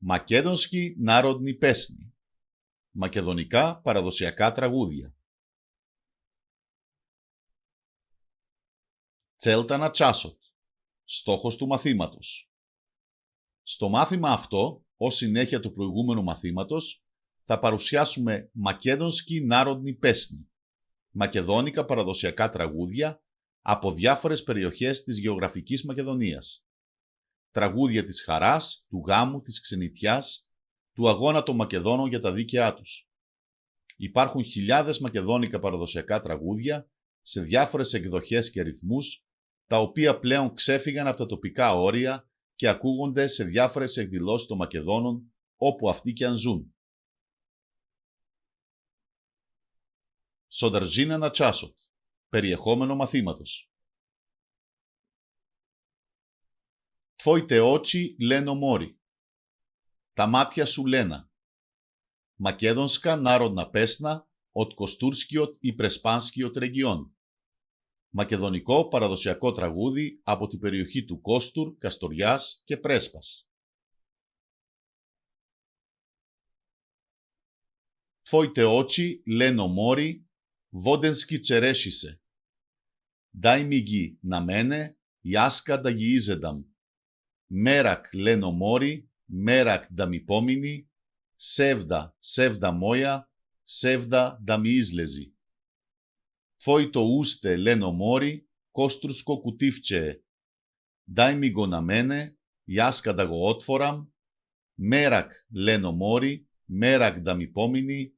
Македонски народни песни. Μακεδονικά παραδοσιακά τραγούδια. Целта на часот. Στόχος του μαθήματος. Στο μάθημα αυτό, ως συνέχεια του προηγούμενου μαθήματος, θα παρουσιάσουμε Македонски народни πесни, μακεδόνικα παραδοσιακά τραγούδια από διάφορες περιοχές της γεωγραφικής Μακεδονίας. Τραγούδια της χαράς, του γάμου, της ξενιτιάς, του αγώνα των Μακεδόνων για τα δίκαιά τους. Υπάρχουν χιλιάδες μακεδόνικα παραδοσιακά τραγούδια σε διάφορες εκδοχές και ρυθμούς, τα οποία πλέον ξέφυγαν από τα τοπικά όρια και ακούγονται σε διάφορες εκδηλώσεις των Μακεδόνων, όπου αυτοί και αν ζουν. Σοδαρζίνα να τσάσοτ. Περιεχόμενο μαθήματος. Твоите очи лено мори. Τα μάτια σου λένα. Македонска народна песна от Костурскиот и Преспанскиот регион. Μακεδονικό παραδοσιακό τραγούδι από την περιοχή του Κόστουρ, Καστοριάς και Πρέσπας. Твоите очи лено мори, воденски черешисе. Дай ми ги на мене, яска да ги изедам. Мерак лено мори, мерак да ми помини, севда, севда моя, севда да ми излези. Твоето усте лено мори, костурско кутивчее. Дай ми го на мене, яска да го отворам. Мерак лено мори, мерак да ми помини,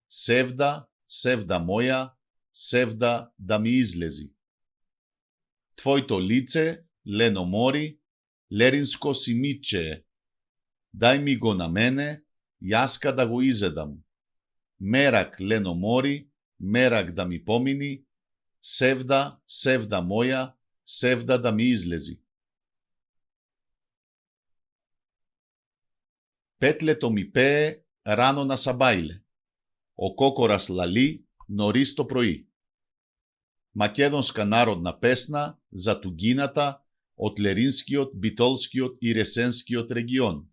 севда, севда моя, севда да ми излези. Твоето лице лено мори, леринско симичее. Дай ми го на мене, яска да го изедам. Мерак лено мори, мерак да ми помини, севда, севда моя, севда да ми излези. Πέτλετο μη πέε ράνο να σαμπάιλε. Ο κόκορας λαλεί νωρίς το πρωί. Македонска народна песна за тугината от Леринскиот, Битолскиот и Ресенскиот регион.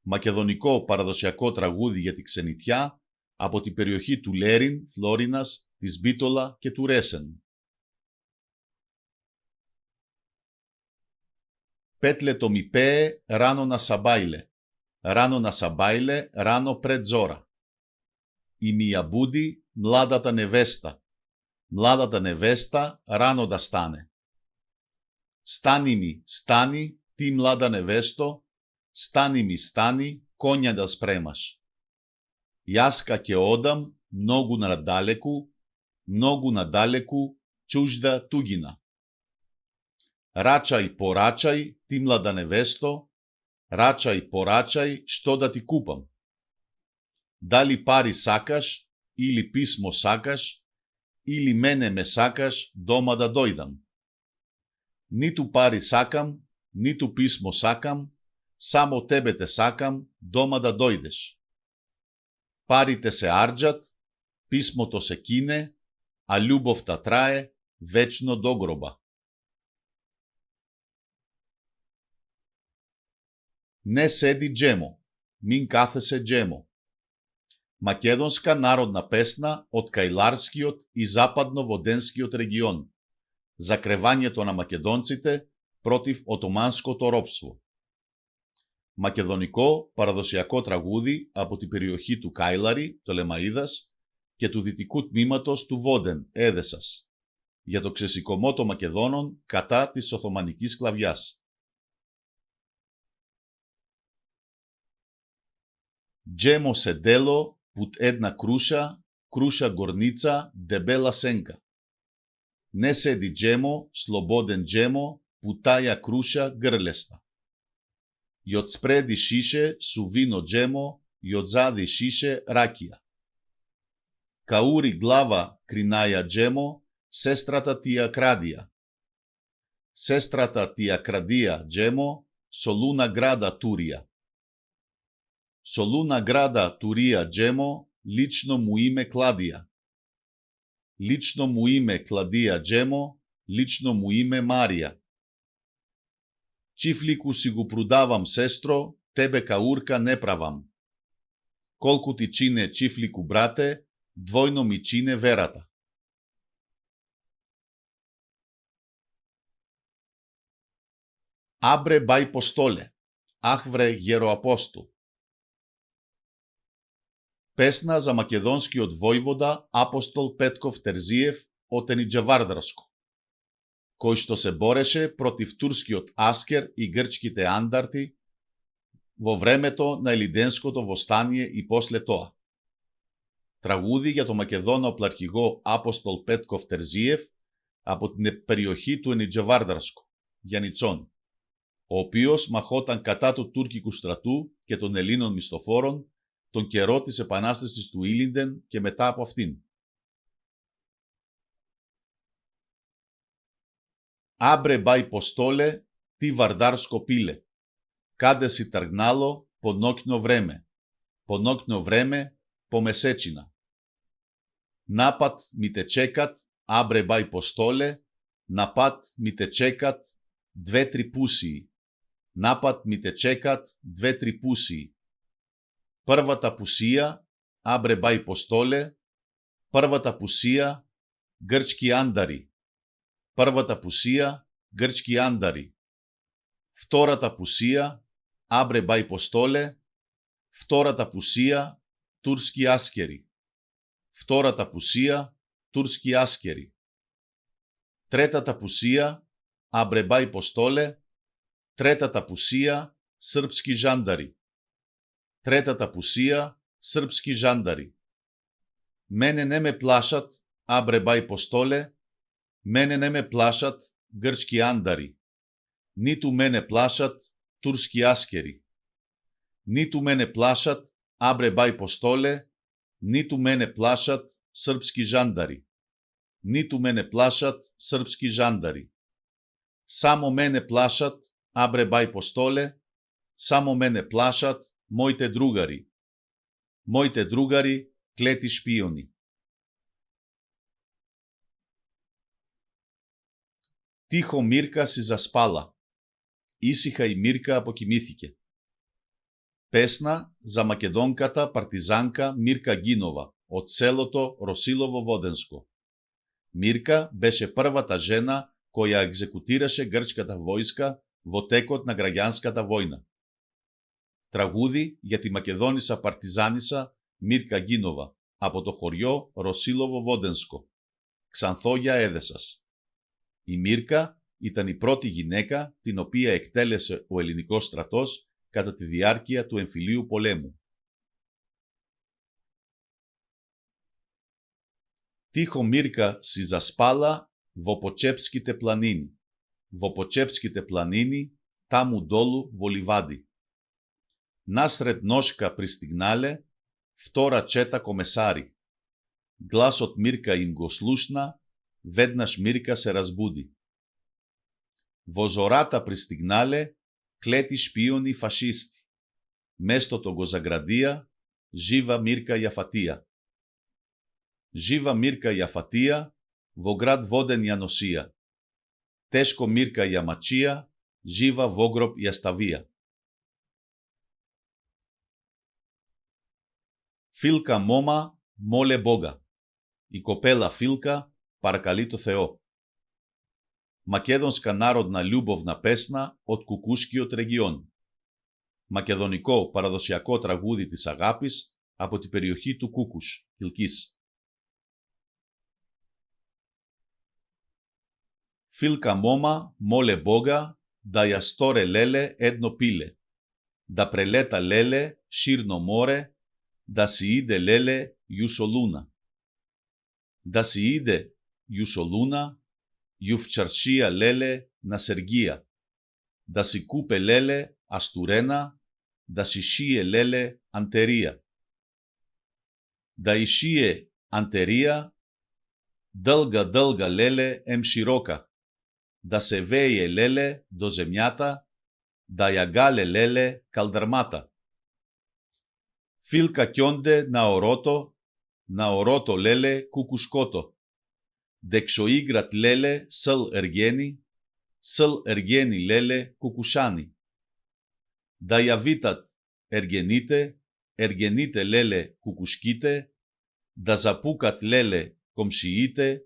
Μακεδονικό παραδοσιακό τραγούδι για την ξενιτιά από την περιοχή του Λέριν, Φλόρινας, της Μπίτολα και του Ρέσεν. Πέτλετο μη πέε ράνο να σαμπάιλε. Рано на сабайле, рано пред зора. И ми я буди младата невеста. Младата невеста рано да стане. Стани ми, стани, ти млада невесто, стани ми, стани, коња да спремаш. Јаска ќе одам многу надалеку, чужда тугина. Рачај, порачај, ти млада невесто, рачај, порачај, што да ти купам. Дали пари сакаш, или писмо сакаш, или мене ме сакаш дома да дојдам. Ниту пари сакам, ниту писмо сакам, само тебе те сакам дома да дојдеш. Парите се арџат, писмото се кине, а љубовта трае вечно до гроба. Не седи джемо, мин каthese джемо. Македонска народна песна от Кајларскиот и Западно-Воденскиот регион. Закревањето на македонците против отоманското робство. Μακεδονικό παραδοσιακό τραγούδι από την περιοχή του Κάιλαρη, το Λεμαΐδας, και του δυτικού τμήματος του Βόντεν, Έδεσας, για το ξεσηκωμό των Μακεδόνων κατά της Οθωμανικής σκλαβιάς. Джемо се дело пут една круша горница, дебела сенка. Не седи джемо, слободен джемо, путаја круша грлеста. И од спреди шише су вино джемо, и од зади шише ракија. Каури глава кринаја джемо, сестрата тија крадија. Сестрата тија крадија джемо, солуна града турија. Солуна града турија джемо, лично му име Кладија. Лично му име Кладија джемо, лично му име Марија. Чифлику си го продавам, сестро, тебе каурка не правам. Колку ти чине чифлику, брате, двойно ми чине верата. Абре бај постоле, ах вре героапостол. Песна за македонскиот војвода апостол Петков Терзиев од Ениџавардарско, кој што се бореше против турскиот аскер и грчките андарти во времето на Елиденското востание и после тоа. Τραγούδι για το Μακεδόνο αρχηγό Апостол Πέτκοφ Τερζίεφ από την περιοχή του Ενιτζαβάρδαρσκο, Γιαννιτσών, ο οποίος μαχόταν κατά του τουρκικού στρατού και των Ελλήνων μισθοφόρων τον καιρό της επανάστασης του Ήλιντεν και μετά από αυτήν. Άμπρε μπάι ποστόλε, τι βαρδάρσκο πήλε. Κάντε σι ταργνάλο, πονόκνο βρέμε, πομεσέτσινα. Νάπατ μήτε τσέκατ, άμπρε μπάι ποστόλε, ναπάτ μήτε τσέκατ, две трипусии. Напад ми те чекат две трипусии. Първата пусия, абре бай постоле, първата пусия, гръцки андари. Първата пусия, гръцки андари. Втората пусия, абре бай постоле, втората пусия, турски аскери. Втората пусия, турски аскери. Третата пусия, абре бай постоле, третата пусия, српски жандари. Третата пусия, српски жандари. Мене не ме плашат, абре бай постоле, мене не ме плашат грчки андари. Ниту мене плашат турски аскери. Ниту мене плашат, абре бай постоле, ниту мене плашат српски жандари. Ниту мене плашат српски жандари. Само мене плашат, абре бай постоле, само мене плашат моите другари. Моите другари, клети шпиони. Τύχο Μύρκα си заспала. Ήσυχα η Μύρκα αποκοιμήθηκε. Песна за македонката партизанка Мирка Гинова от селото Росилово-Воденско. Мирка беше првата жена која екзекутираше грчката војска во текот на граѓанската војна. Τραγούδι για τη Μακεδόνισσα παρτιζάνισσα Μύρκα Γίνοβα από το χωριό Ρωσίλοβο-Βόντενσκο, Ξανθόγια Έδεσας. Η Μύρκα ήταν η πρώτη γυναίκα την οποία εκτέλεσε ο ελληνικός στρατός κατά τη διάρκεια του εμφυλίου πολέμου. Τύχο Μύρκα си заспала во Почепските планини. Во Почепските планини, таму долу во ливади. Насред ношка пристигнале втора чета комесари. Гласот Мирка им го слушна, веднаш Мирка се разбуди. Во зората пристигнале клети шпиони фашисти. Местото го заградија, жива Мирка Јафатија. Жива Мирка Јафатија, во град Воден ја носија. Тешко Мирка ја мачија, жива во гроб ја ставија. Филка мома моле Бога. И копела Филка паракали то Θεό. Македонска народна љубовна песна од Кукушкиот регион. Македонικό παραδοσιακό τραγούδι της αγάπης από την περιοχή του Κούκους, Κιλκής. Филка мома моле Бога да ја сторе леле едно пиле, да прелета леле ширно море, да си иде леле јусолуна. Да си иде јусолуна, јувчаршија леле на Сергија, да си купе леле астурена, да си шие леле антерија. Да и шие антерија, дълга дълга леле ем широка, да се вее леле до земјата, да ја гале леле калдармата. Филка кјонде на орото леле кукушкото, декшо играт леле съл ергени леле кукушани. Δαϊαβίτατ εργενείτε, εργενείτε λέλε κουκουσκείτε, δαζαπούκατ λέλε κομψιείτε,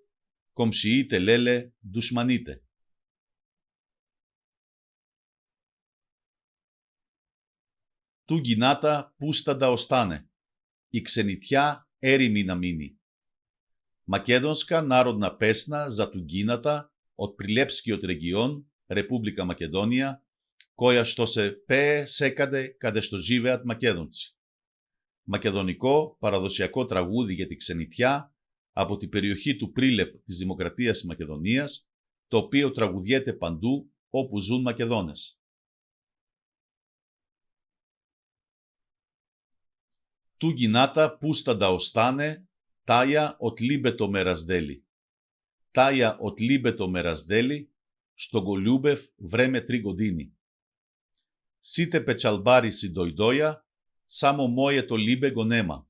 κομψιείτε λέλε δουσμανείτε. Του γινάτα πούσταντα οστάνε, η ξενιτιά έρημη να μείνει. Μακέδονσκα народна песна за тугината от Прилепскиот регион, Република Македонија, која што се пее секаде каде што живеат македонци. Μακεδονικό παραδοσιακό τραγούδι για τη ξενιτιά από την περιοχή του Πρίλεπ της Δημοκρατίας της Μακεδονίας, το οποίο τραγουδιέται παντού όπου ζουν Μακεδόνες. Του γινάτα πούσταντα οστάνε, τάια οτ λίμπετο μερασδέλη. Τάια οτ λίμπετο μερασδέλη, στο γολιούμπεφ βρέμε τριγοντίνι. Σίτε πετσαλμπάρι συντοϊδόια, само моето либе го нема.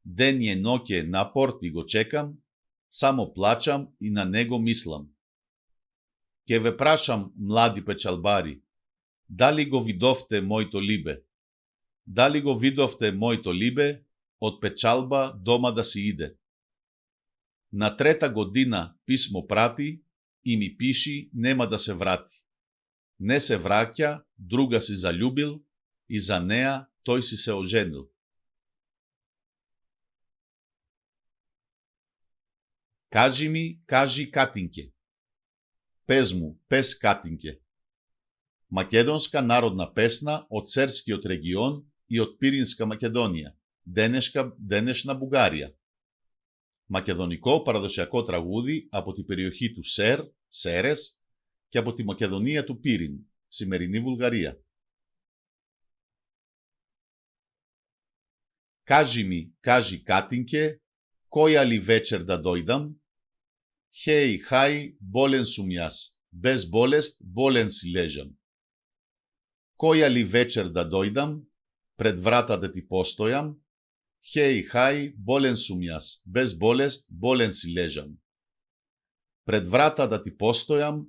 Ден е ноќе на порти го чекам, само плачам и на него мислам. Ке ве прашам, млади печалбари, дали го видовте моето либе? Дали го видовте моето либе, од печалба дома да си иде? На трета година писмо прати и ми пиши нема да се врати. Не се враќа, друга си заљубил и за неа той си се оженил. Кажи ми, кажи Катинке. Пез му, пез Катинке. Македонска народна песна од Серскиот регион и од Пиринска Македонија, денешна Бугарија. Μακεδονικό παραδοσιακό τραγούδι από την περιοχή του Σέρες και από τη Μακεδονία του Πύριν, σημερινή Βουλγαρία. Кажи ми, кажи Катинке, кој али вечер да дојдам? Хеј, хај, болен сум јас, без болест, болен си лежам. Кој али вечер да дојдам, пред врата да ти постојам? Хеј, хај, болен сум јас, без болест, болен си лежам. Пред врата да ти постојам,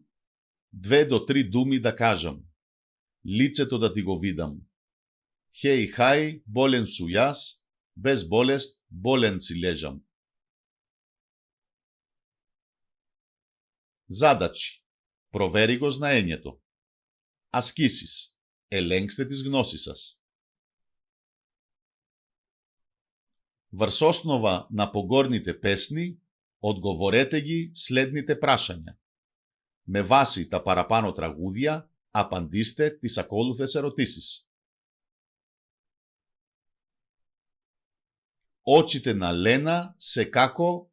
2 до 3 думи да кажам, лицето да ти го видам. Хеј, хај, болен су јас, без болест, болен си лежам. Задачи. Провери го знаењето. Ασκήσεις. Ελέγξτε τις γνώσεις σας. Врз основа на погорните песни, одговорете ги следните прашања. Με βάση τα παραπάνω τραγούδια, απαντήστε τις ακόλουθες ερωτήσεις. Очите на Лена се како,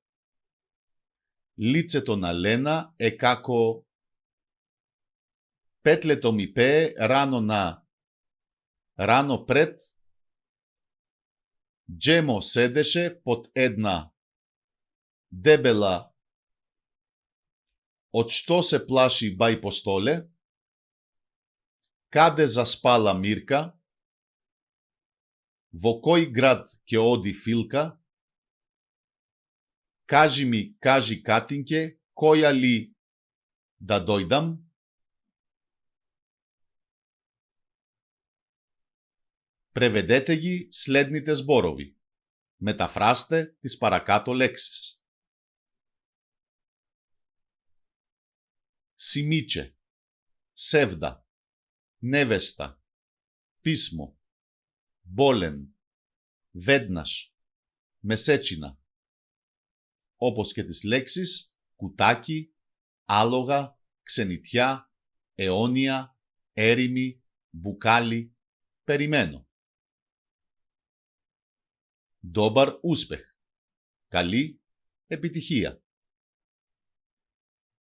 лицето на Лена е како, петлето ми пее рано пред, Джемо седеше под една дебела. Од што се плаши бај Постоле? Каде заспала Мирка? Во кој град ќе оди Филка? Кажи ми, кажи Катинке, која ли да дојдам? Преведете ги следните зборови. Μεταφράστε τις παρακάτω λέξεις. Симиче, Севда, невеста, писмо, болен, веднаш, месечина. Όπως και τις λέξεις κουτάκι, άλογα, ξενιτιά, αιώνια, έρημη, μπουκάλι, περιμένω. Dobar uspeh. Καλή επιτυχία.